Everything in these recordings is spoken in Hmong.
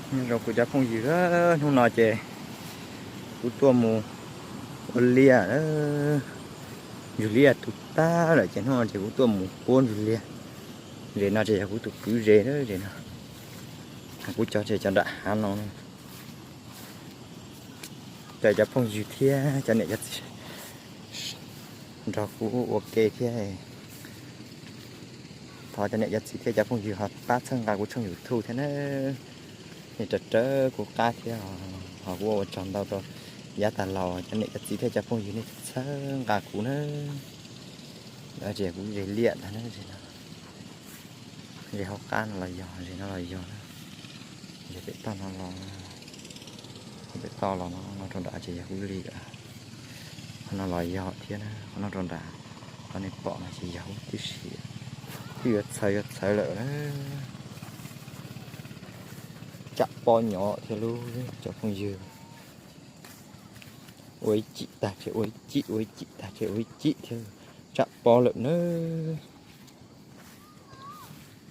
Nyob zoo kuv cov phooj ywg, hnub no ces kuv tuaj mus ua liaj, ntsug liaj tu tag lawm ces hnub no ces kuv tuaj mus puab ntsug liaj. Zem no ces yog kuv tus kwv zem na, zem no. Kuv cov ces cov nram hav no. Caw cov phooj ywg thiab cov niam cov txiv nrog kuv ua ke thiab. Thov cov niam cov txiv thiab cov phooj ywg ho pab txhawb nqa kuv tshooj YouTube thiab na. Nej raws raws kuv qab thiab, ho kuv ua ua tsaug ntau rau yav tag los cov niam cov txiv thiab cov phooj ywg nej txhawb nqa kuv na. Ces kuv zem liaj tag na, zem hauv qab no los yog, zem no los yog na. Zem pem toj no los, pem toj los no rau nram ces yog kuv li lawm. Qhov no los yog thiab na, qhov no rau nram, qhov nej pom no ces yog huv tib si. Twb yuav txhawv yuav txhawv lawm na. Tsam pob nyob thiab lub cov phooj ywg. Ua ib chim tag ces ua ib chim, ua ib chim tag ces ua ib chim thiab. Tsam pob lawm na.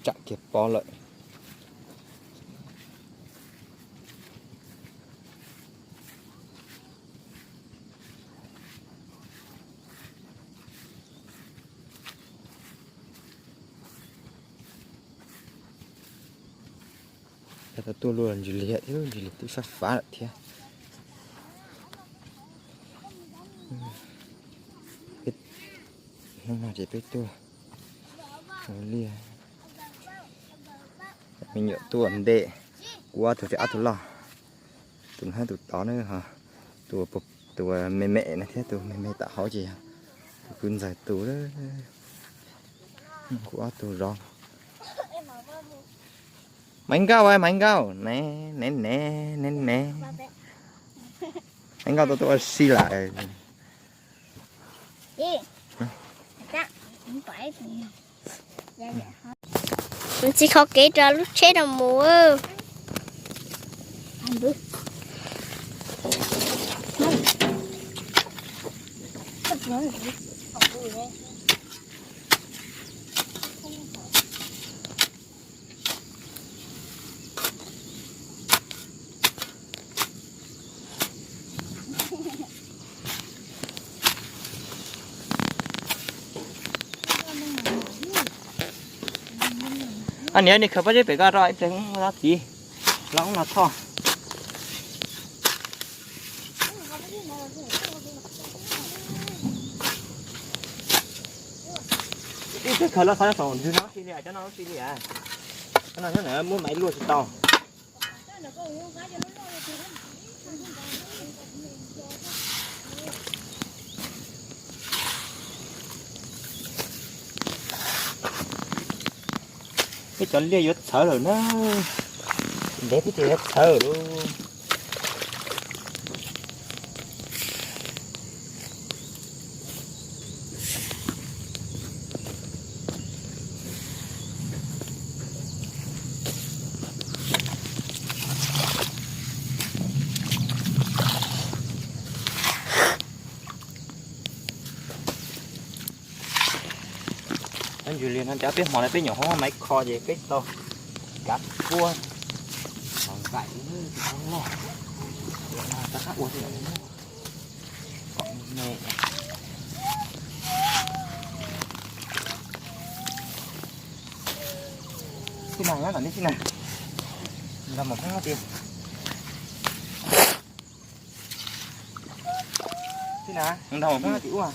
Tsam kiag pob lawm. Tau tuaj luaj ntsis liaj thiab, ntsis liaj twb fab fab lawm thiab. Hnub no ces peb tuaj ua liaj, me nyuam tuaj ntej, kuv ob tug tsev ob tug loj, tus hab tus tod na, tus, tus me me na thiab tus me me tam hauv ces yog tus kwv ntxawg tus, kuv ob tug zov. Maiv Nkauj, Maiv Nkauj, ne ne ne ne ne. Maiv Nkauj tuaj tuaj ua si lawm. Txiv qhov kev rau lub tsheb rau mus. Niam, nej khaws pob zeb pem ko rau ib pliag, no txiv, los no thoj. Ib pliag khaws los thov saum ntwg no si li, cov no si li. Cov no nyob ntawd muab maiv luaj tsis tau. Peb cov liaj yuav txhawv lawm na, ntev peb ces yuav txhawv lawm lauj. Ntawm li no cov peb hmo no peb nyuam qhuav muab maiv kho ces peb tau kav puab, nqaim loj, rov qab ua kom me. Tij Nag nyob tom nej, Tij Nag, nrog Maum Hmoob tias, Tij Nag nrog Maum Hmoob tias ua.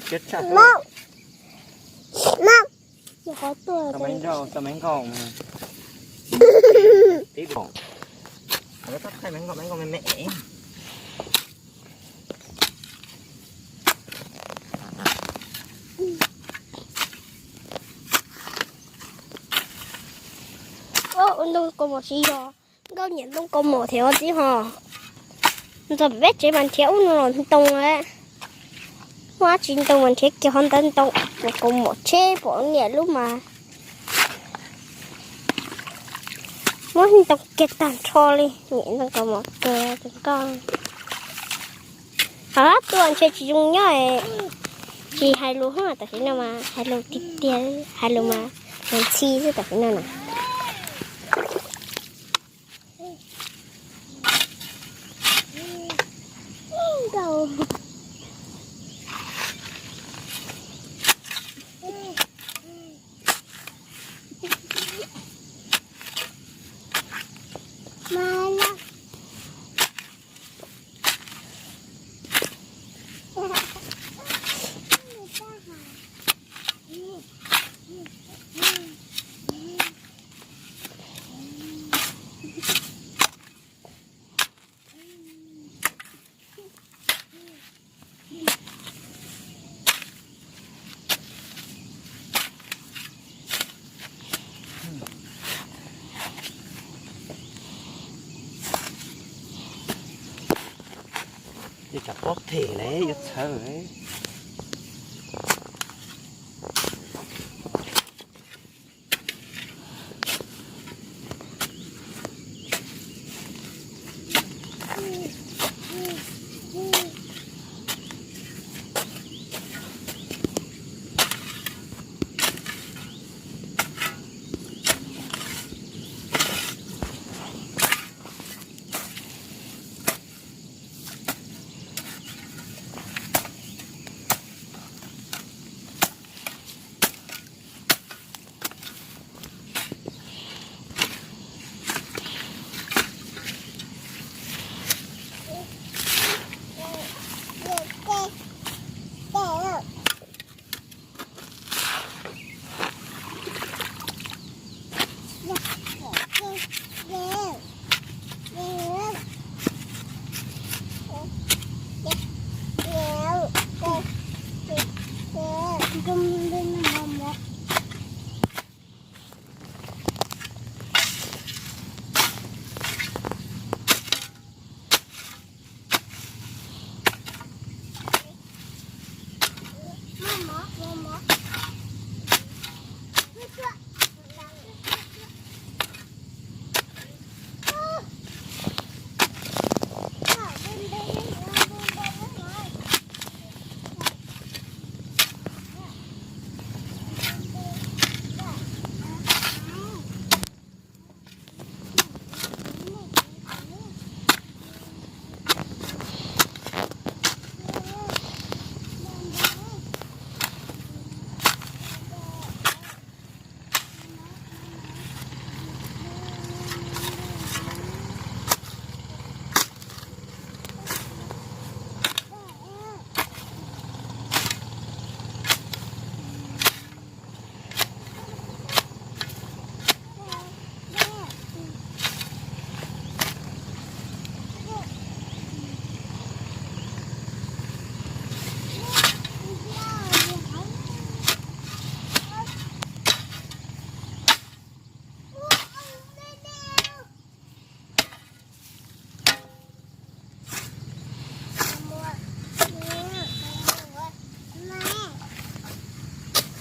Tsis tshaj tuaj. Tau me nkaus, tau me nkaus. Tib bom. Thaij me nkaus, me nkaus me me. Ua ntoo kaus mom siv yog, Nkauj nyiam ntoo kaus mom thiab txiv ho. Ntxov peb tsev mas nrhiav ub no los ntoo lawm. Muaj dab tsi ntoo mas nrhiav kiag qhov ntawd ntoo. Ntoo kaus mom tsheb pom niam lub mas muab ntoo kiag tag nrho li, nyiam ntoo kaus mom kawg tus nkauj. Ho tuaj ntshe tsis zoo nyob, tsis hais lus, tam sim no mas hais lus tiag tiag, hais lus mas ntxhi xwb tam sim no na. Ces tsam pob them lawm yuav txhawv.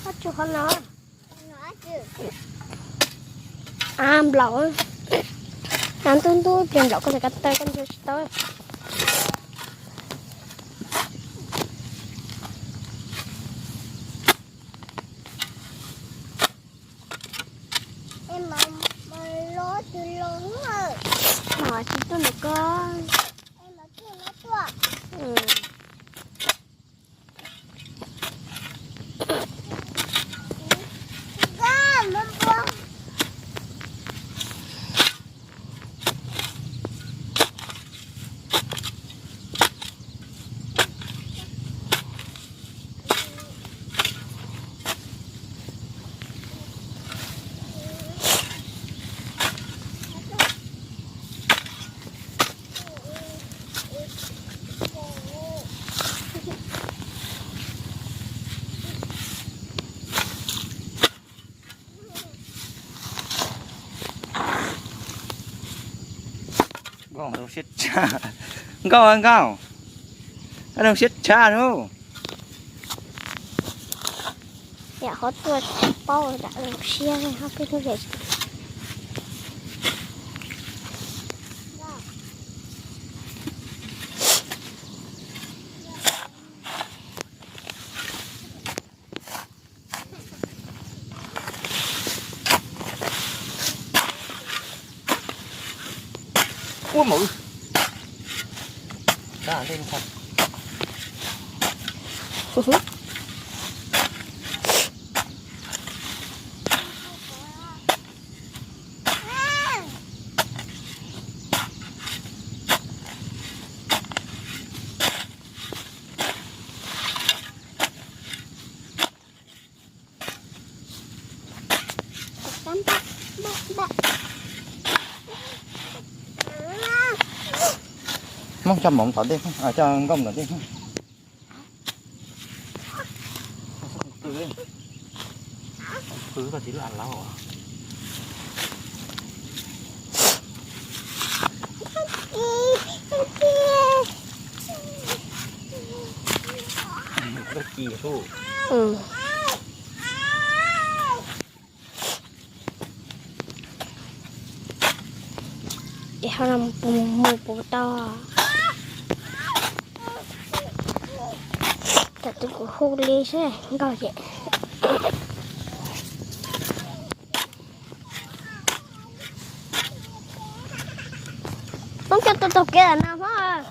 Qhov tsuas qhov no. A, nplaum. A, ntub ntub ces nplaum koj ntawm ko taw koj ntsia tsis tau. Mas tsis tuaj ntawm ko. Siab tshaj, nkauj nkauj, zoo siab tshaj lauj. Yam qhov tuaj tsis paub zoo siab peb hnub ze. Ua mawv. Muab coj mus tom dej, coj nkauj mus tom dej. Qw, qw tsis laj laub. Koj ci hu. Ces ho mus puas tau. Tam tus kuv hu li seb nkauj ces. Poob coj tuaj taug kev no hmoob.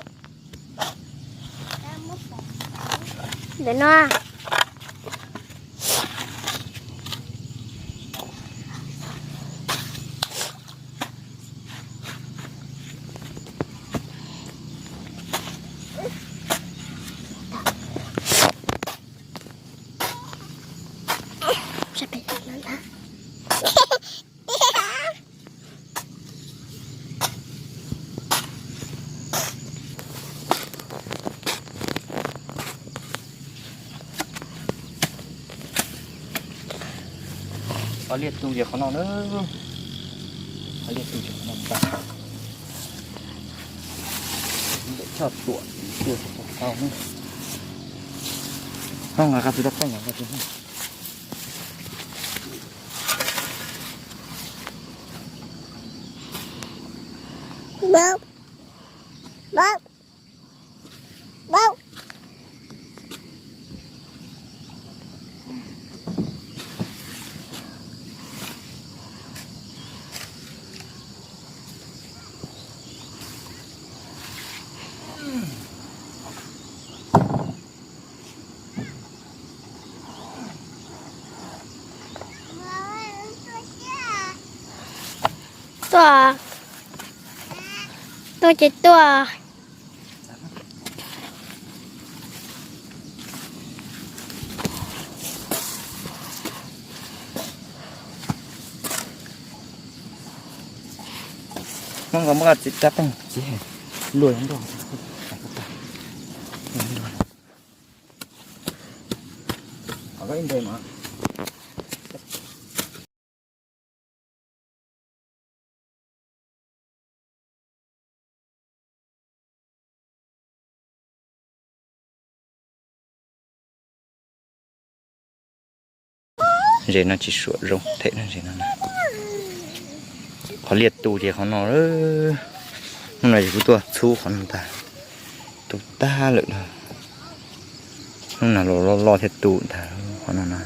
Ntawm no. Qhov liaj tu ces qhov no na. Qhov liaj tu ces qhov no tag. Ntawm choj tuam tuaj tsis tau na. Hnub no koj tus dab qeej no koj tus. Tuaj, tuaj ces tuaj. Muab nkaus muab txiv rab peej txiv luaj nroj. Ze no tsis suam zoo them no, ze no. Qhov liaj tu ces qhov no. Hnub no ces kuv tuaj txhub qhov no ntag. Tu tag lawm. Hnub no los loj loj thiaj tu ntag qhov no na.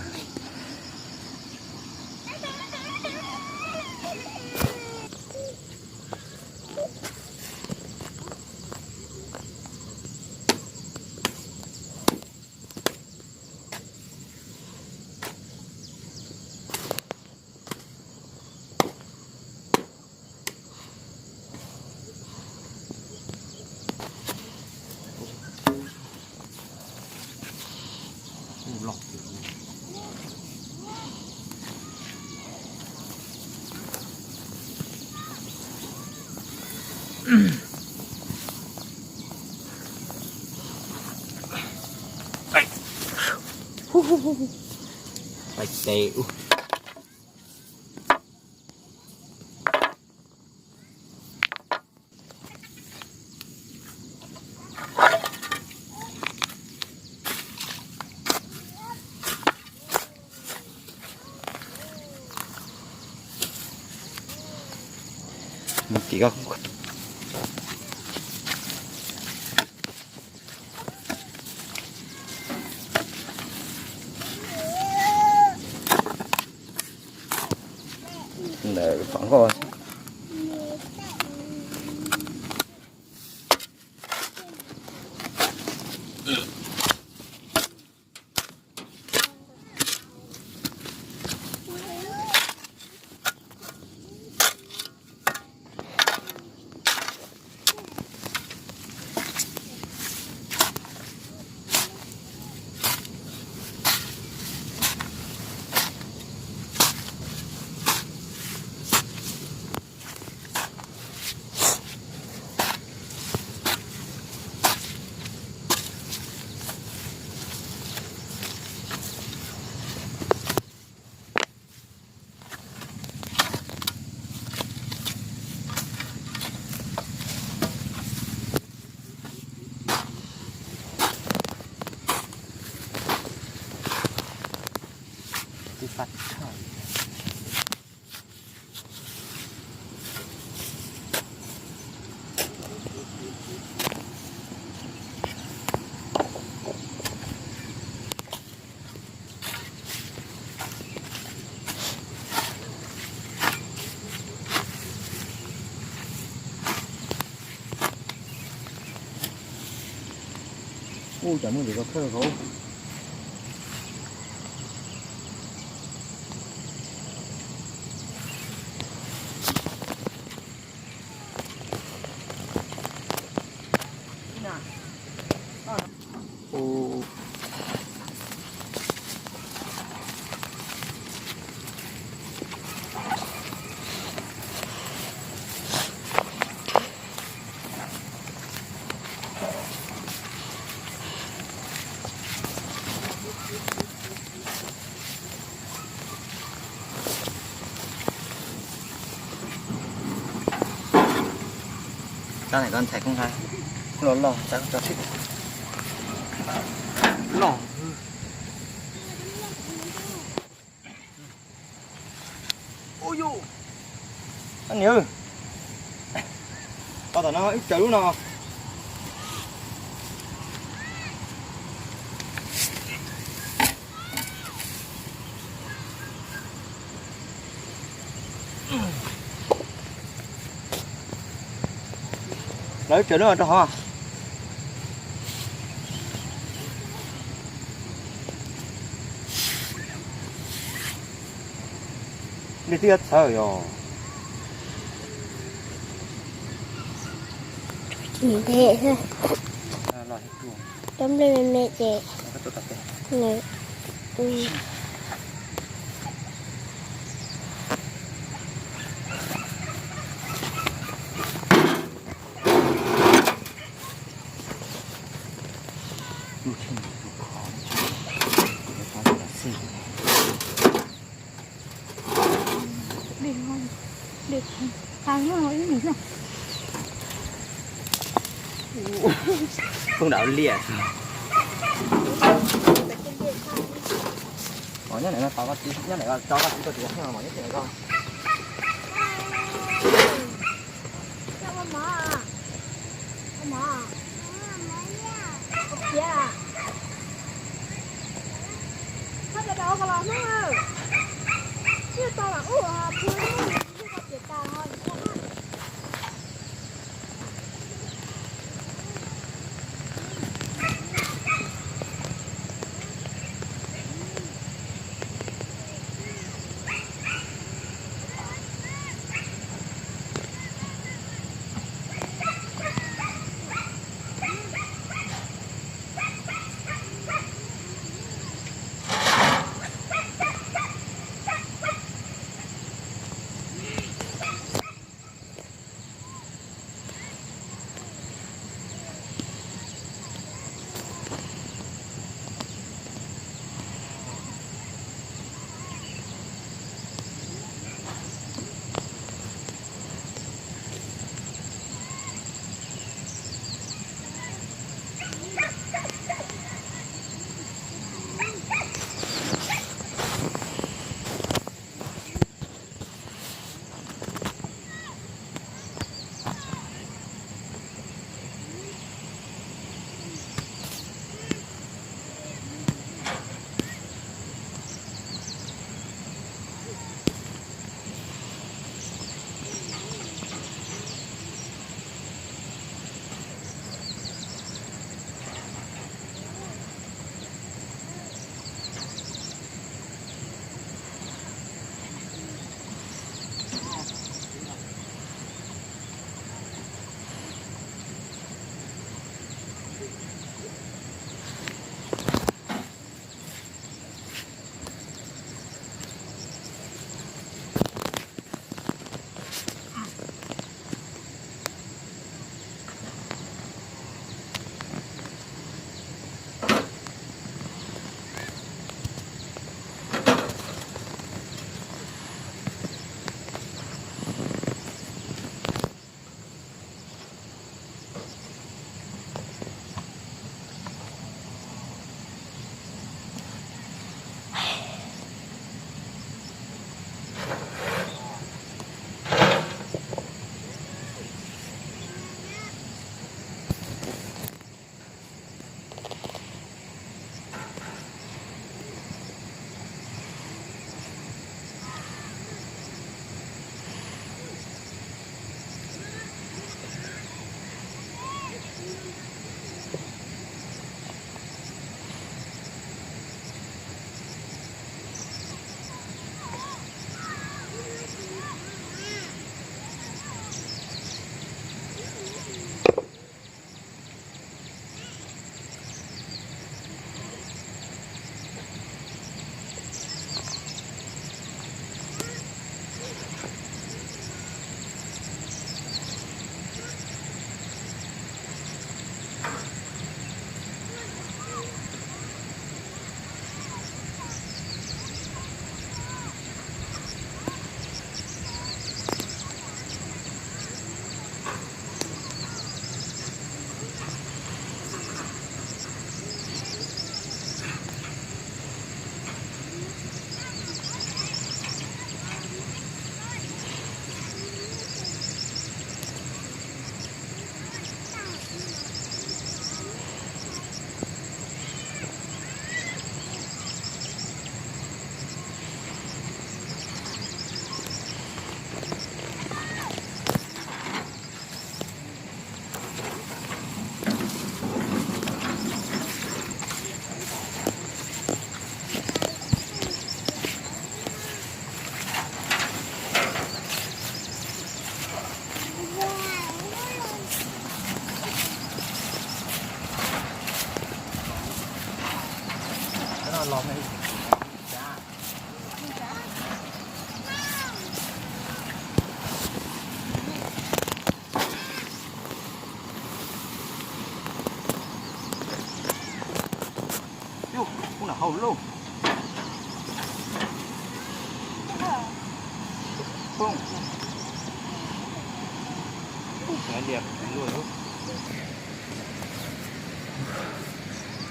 Pais tes ub. Mus tim koj. Ntawm tom nkoj. Ub, cas muaj ntsis koj khawb hauv. Tso ntawm ko ntxhais koob nqa, koj los loj tso tso thiab. Loj. Ub yus, niam, tau tom no wb tsaws lub no. Lawv tsaws lub no rau hov. Dej twb yuav txhawv yog. Cov nplej me me ces nws Phooj dam liaj. Nyob ntawm no tos koj txiv, nyob ntawm no tso koj txiv tuaj txiav xwb, nyob ntawm no.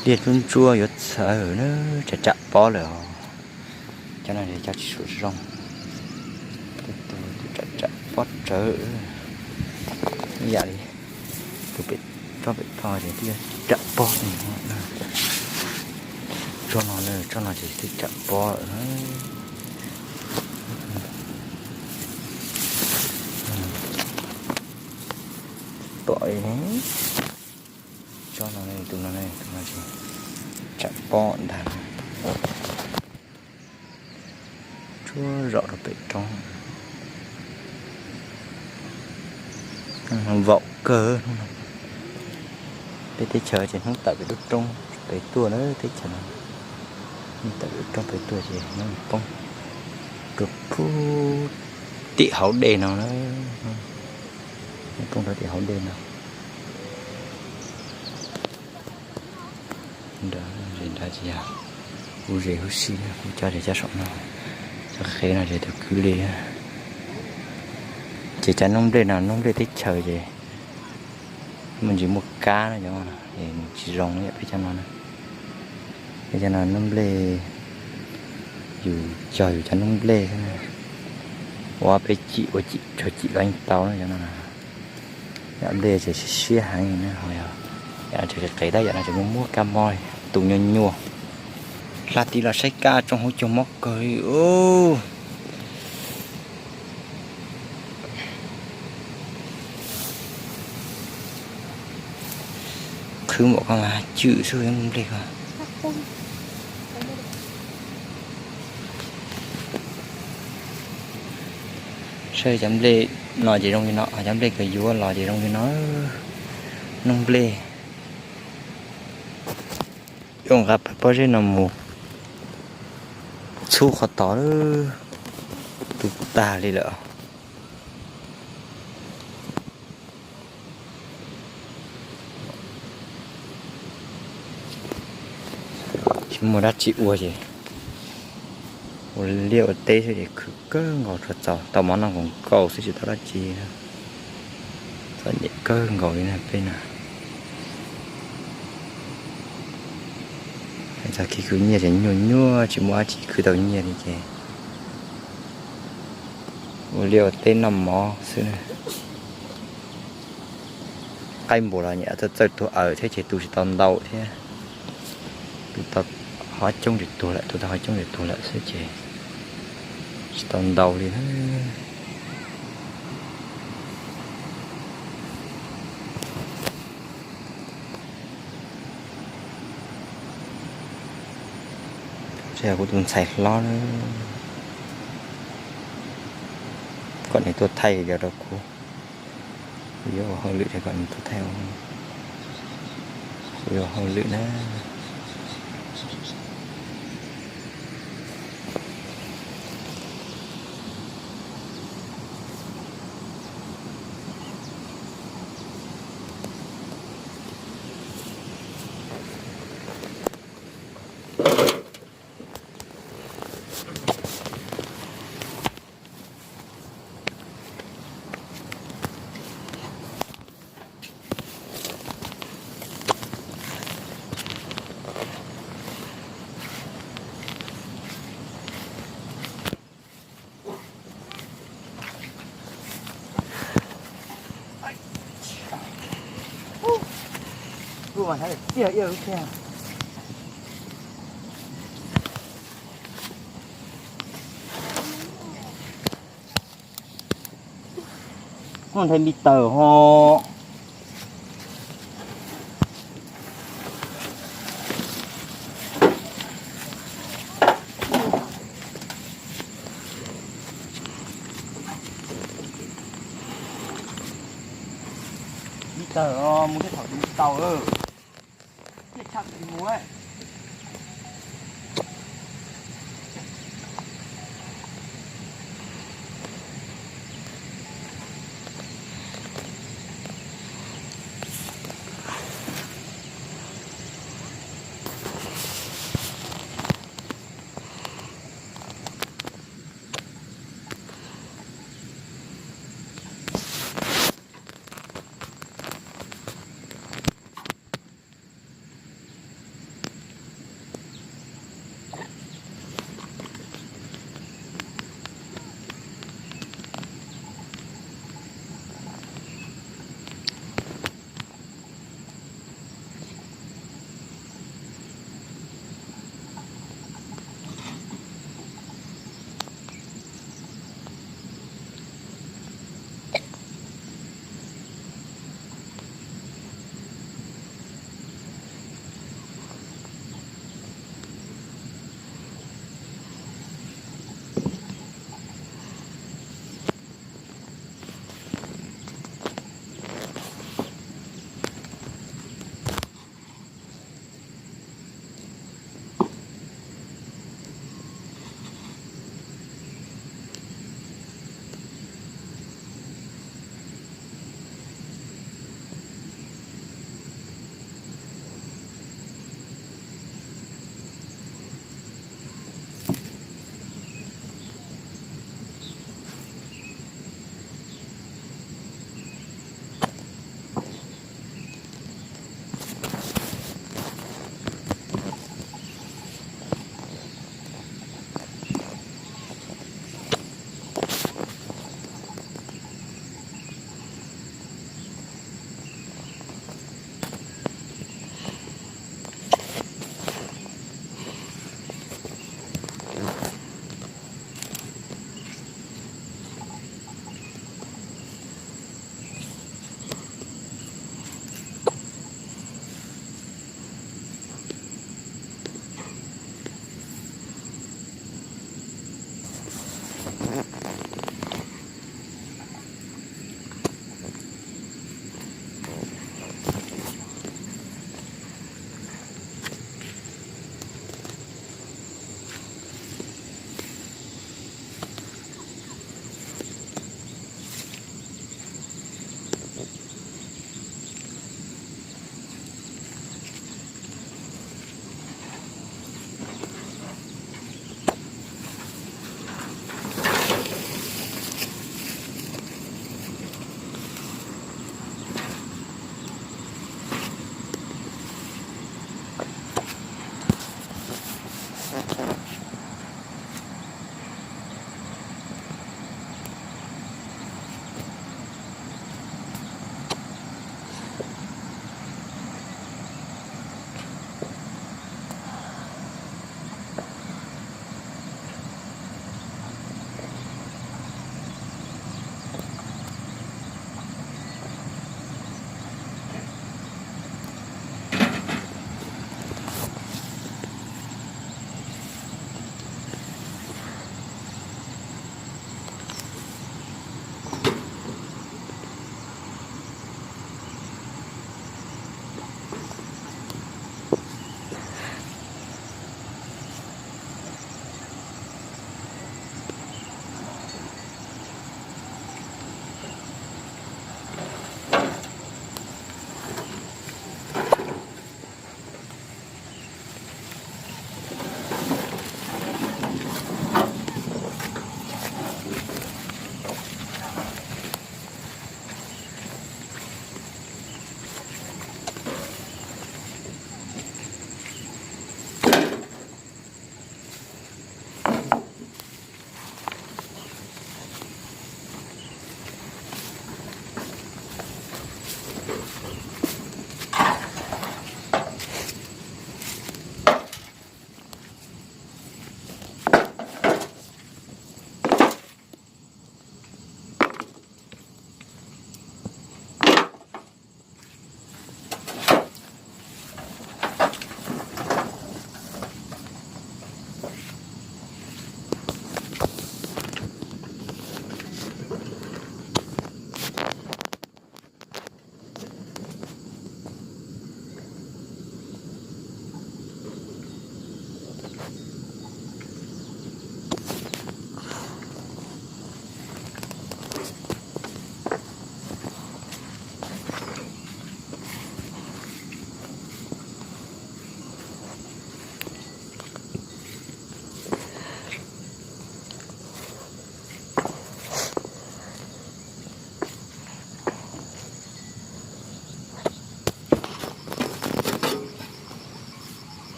Liaj ntsuab ntsuab yuav txhawv na, tsam tsam pob lawm os. Cov no cov tsis suam zoo, tus tsam tsam pob rawv. Ib yam li tus pem tsob pem toj ces twb tsam pob. Tsob no, tsob no ces twb tsam pob lawm. Pom tsob no, tus no, tus no ces tsam pob ntag. Tsuag zaum rau pem roob. Vaum kawg hnub no. Peb teb chaws ces hnub tawm pem lub roob pem tuaj na, teb chaws no hnub tawm pem lub roob pem tuaj ces hnub poob rau pub tim hauv dej no na. Poob rau tim hauv dej no. Nrad ces yog kuv ze huv si, kuv cov ces cov saum no, cov qev no ces tus kwv li. Ces cov noob nplej no noob nplej teb chaws ces muaj ntsis muaj kab no, es nws tsis zoo yam peb cov no na. Peb cov no noob nplej, yus cog yus cov noob nplej xwb, ua peb cim ua cim tsuag cim los yeej tau na cov no. Yam nplej ces siab siab heev na, ho yam no ces qev tab yam no ces muaj muaj kab mob, tus nyuaj nyuaj. Hla tid los saib kab tsoo hauv caug mob kawg li. Qhwv npaum ko mas cwm xwb nplej ko. Saib cov nplej no ces zoo li no, cov nplej kws yuav los ces zoo li no. Noob nplej. Yuav nqa pawg pob zeb no mus txhub qhov tod, tu tag li lawm. Tsis muaj dab tsi ua ces ua liaj ua teb xwb ces khwv kawg nkaus, tsuas txaus tau mov noj nkaus nkaus xwb tsis tau dab tsi. Txom nyem kawg nkaus li na peb na. Txog kev khwv nyiaj ces nyuaj nyuaj tsis muaj dab tsi khwv tau nyiaj li ces ua liaj ua teb noj mov xwb na. Qaib npaum los nyam txawj txawj tuag awm thiab ces tu tsis tau ntau thiab. Tu tau hov coob ces tuag lawm, tu tau hov coob ces tuag lawm xwb ces tsis tau ntau li na. Kuv tus ntxhais hlob na, kom nws tuaj thaij yog rau kuv, kuv yuav ua hauj lwm es kom nws tuaj thaij, kuv yuav ua hauj lwm na. Muaj nthe npi taws ho. Npi taws mus thiaj thaum npi taws, thiaj tshaj tsis mus.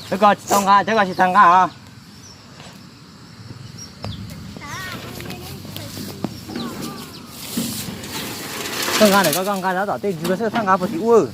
Cov ko tsis tau nqa, cov ko tsis tau nqa os. Koj nqa ntawm ko, koj nqa rau tom tej ntsis ko xwb, txhob nqa puag tim ub.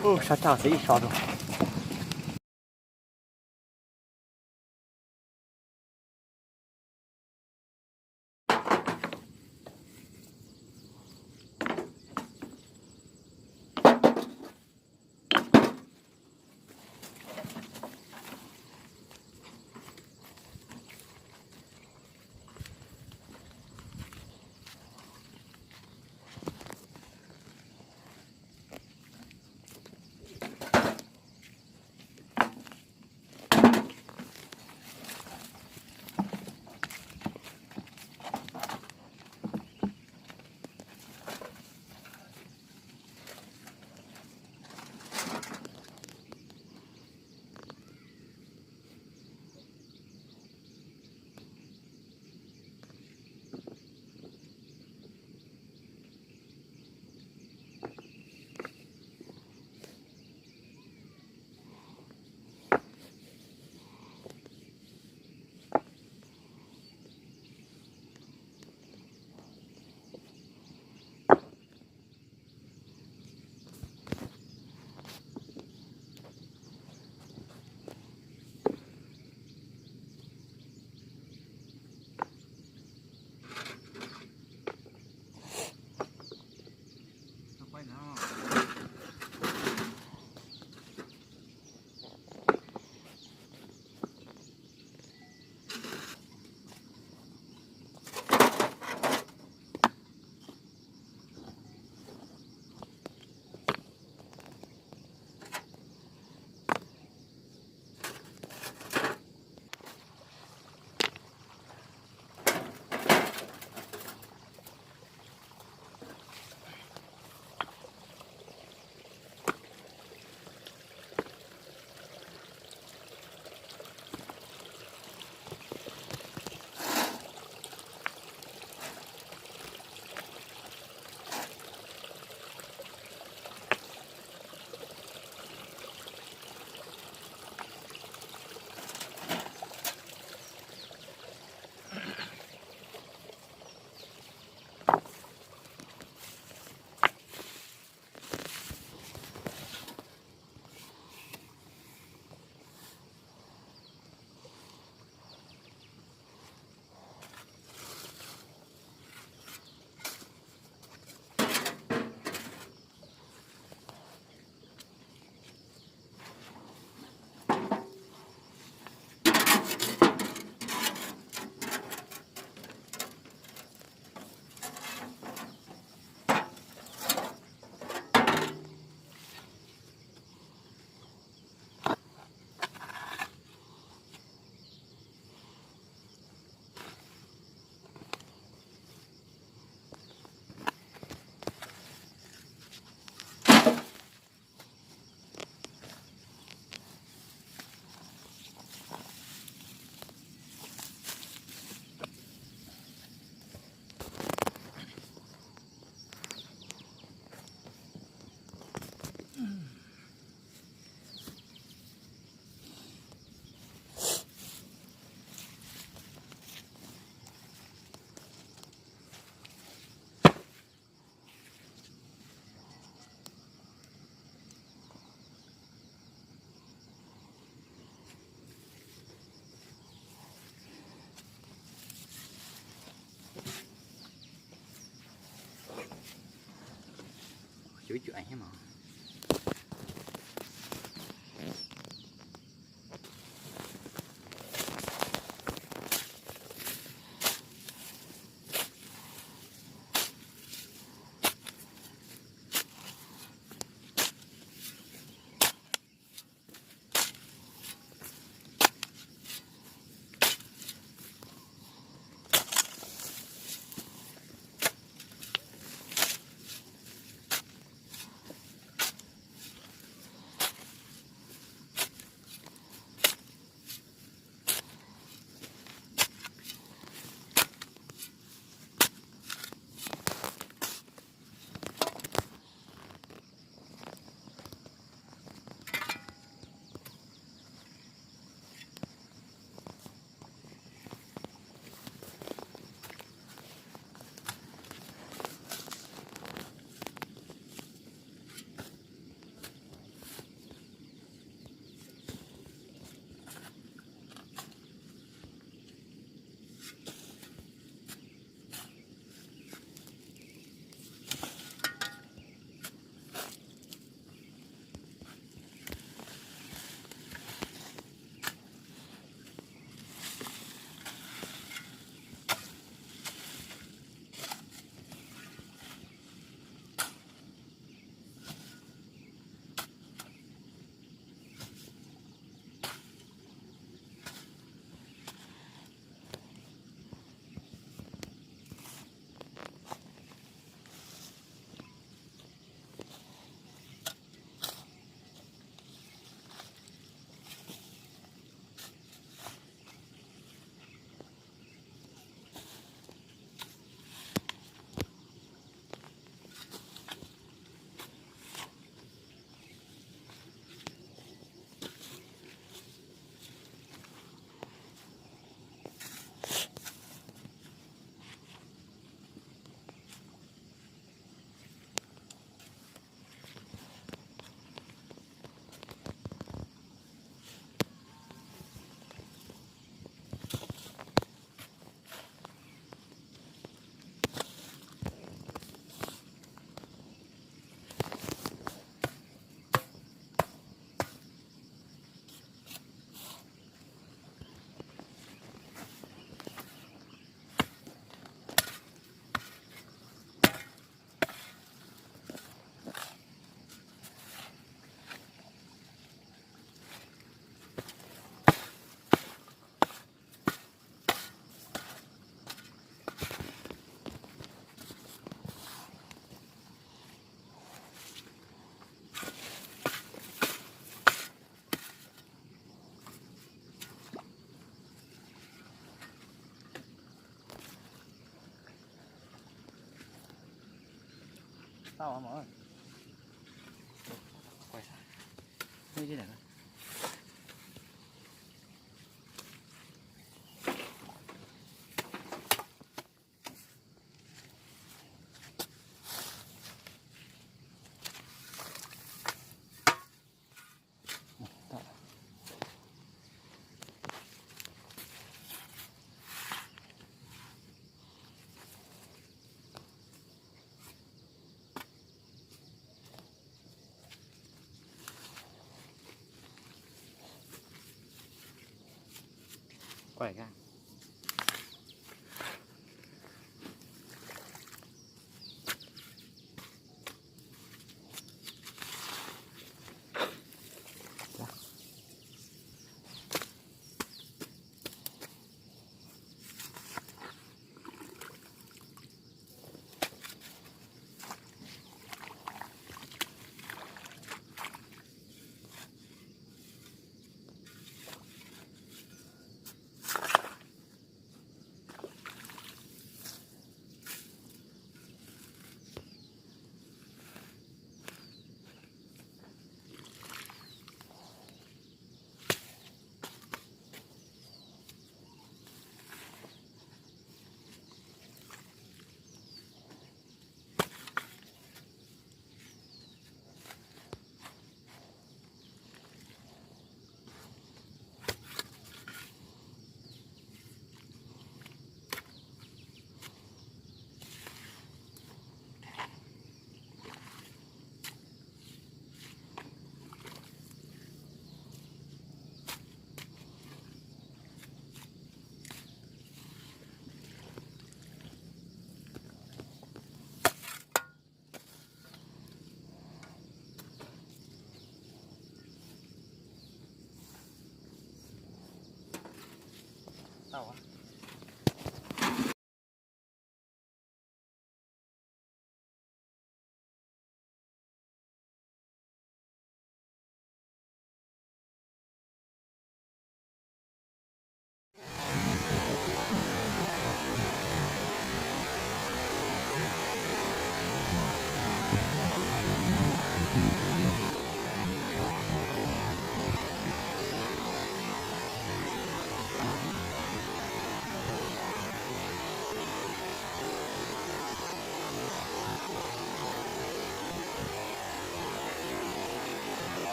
Sab raj xwb ib so rau. Tau mas.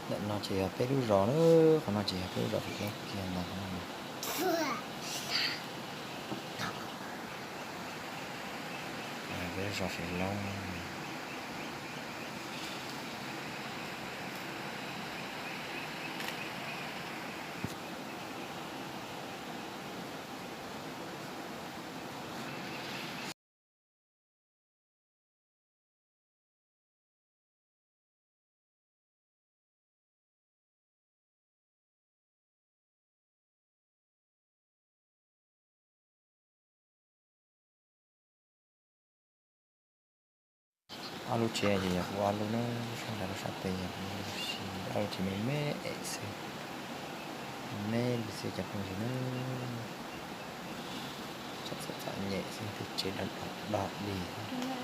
Ntawm no ces yog peb lub zos na, qhov no ces yog peb lub zos Fem Loob kiag ntag. Peb lub zos Fem Loob. Ob lub tsev ces yog kuv ob lub na, sab nrad lub sab tes yog kuv, ob lub tsev me me xwb, me li xwb cov phooj ywg na. Txom txom nyem xwb, tej tsev dog dig.